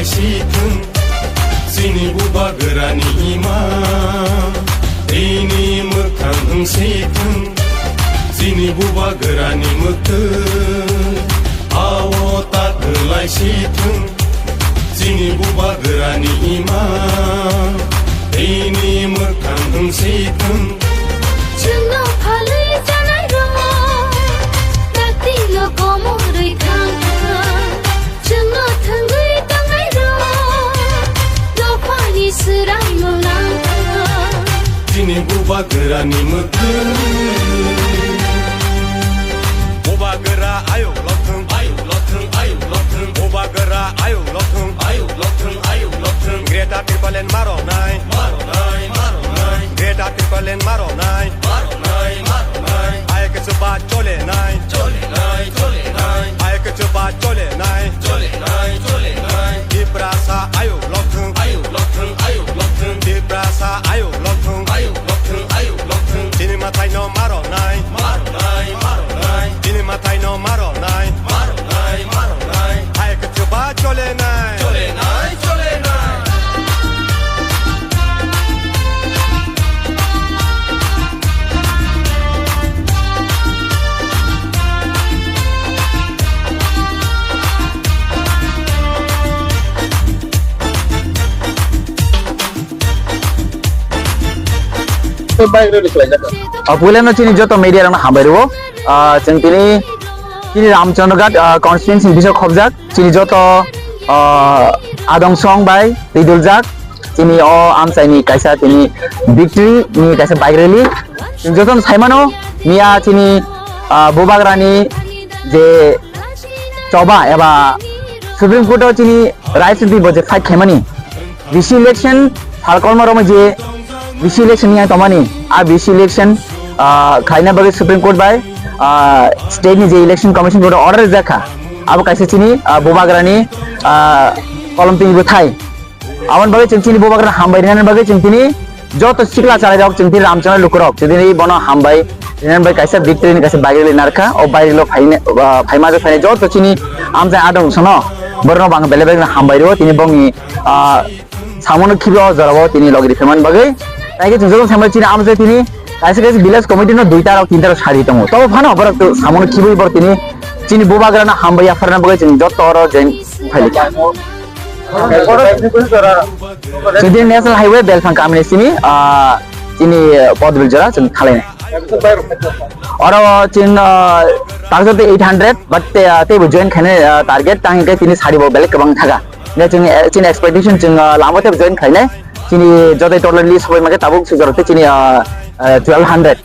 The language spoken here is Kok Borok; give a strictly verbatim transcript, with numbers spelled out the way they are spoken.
Sithwng, chini bubagrani ima, tini mwkhang wng sithwng, chini bubagrani mwktwng, ao ta kwlai sithwng, chini bubagrani ima, tini mwkhang wng sithwng. Chwngno phalwi chanairok, daktino komorwi thang thang. Chwngno thwngwi tongnairok, dophani swraino lang thang. Chini bubagrani mwktwng. Bubagra ayuk lokthwng, ayuk lokthwng, ayuk lokthwng. Bubagra ayuk lokthwng, ayuk lokthwng, ayuk lokthwng. Greater Tipraland maronai, maronai, maronai. Greater Tipraland maronai, maronai, maronai. Hai kwchwba cholenai, cholenai, cholenai. Hai kwchwba cholenai, cholenai, cholenai. Tiprasa ayuk lokthwng, ayuk lokthwng, ayuk lokthwng. Tiprasa ayuk lokthwng, ayuk lokthwng, ayuk lokthwng. Chini mwtaino maronai, maronai, maronai. Chini mwtaino maronai, maronai, maronai. Hai kwchwba cholenai, cholenai, cholenai. Puilano chini joto media rokno hambai rwo. Ah, chwng tini, tini Ramchandraghat, ah, constituency ni bisok khobjak. Chini joto, ah, adong song bai twi duljak. Chini o amchaini kaisa tini victory ni kaisa bike rally. Chwng joto saimano miya chini, ah, bubagrani je choba eba Supreme Court o chini rights ni bo je fight khaimani. B C election sal kolma rok je B C election ni tongmani, a B C election, ah, khlaina bagwi Supreme Court bai, ah, state ni je election commission board order rijak kha, abo kaisa chini, ah, bubagrani, ah, kolom tini bwthai. Aboni bagwi chwng chini bubagrano hambai rinani bagwi chwng tini joto sikla chalairok chwng tini Ramchandra lukurok chwng tini bono hambai rinani bagwi kaisa victory ni kaisa bike rally narwkha. O bike rally o phaine, ah, phaima je phaine joto chini amchai adong sono borokno bang belai belai hambai rwo tini bongni, ah, Samono khibi o jorao tini logi riphaimani bagwi. Taikhe chwng joto sambai chini amjai tini kaisa kaisa village committee no duita rok tinta rok sari tongo. Tobo phano borok to samono khibi borok tini chini bubagrano hambai yapharna bagwi chwng joto oro join phaili. Chwng tini National Highway Belphang kamini simi, ah, chini, ah, Podbil jora chwng thalainai. Oro chwng, ah, target eight hundred, but te, ah, teibo join khainai, ah, target tang hwnkhe tini sari bo belai kwbang thaga. Hingke chini, chini expectation chwng, ah, lama tei join khlainai. Chini jotai total list bai mage tabuk sujaro te chini, ah, ah, twelve hundred.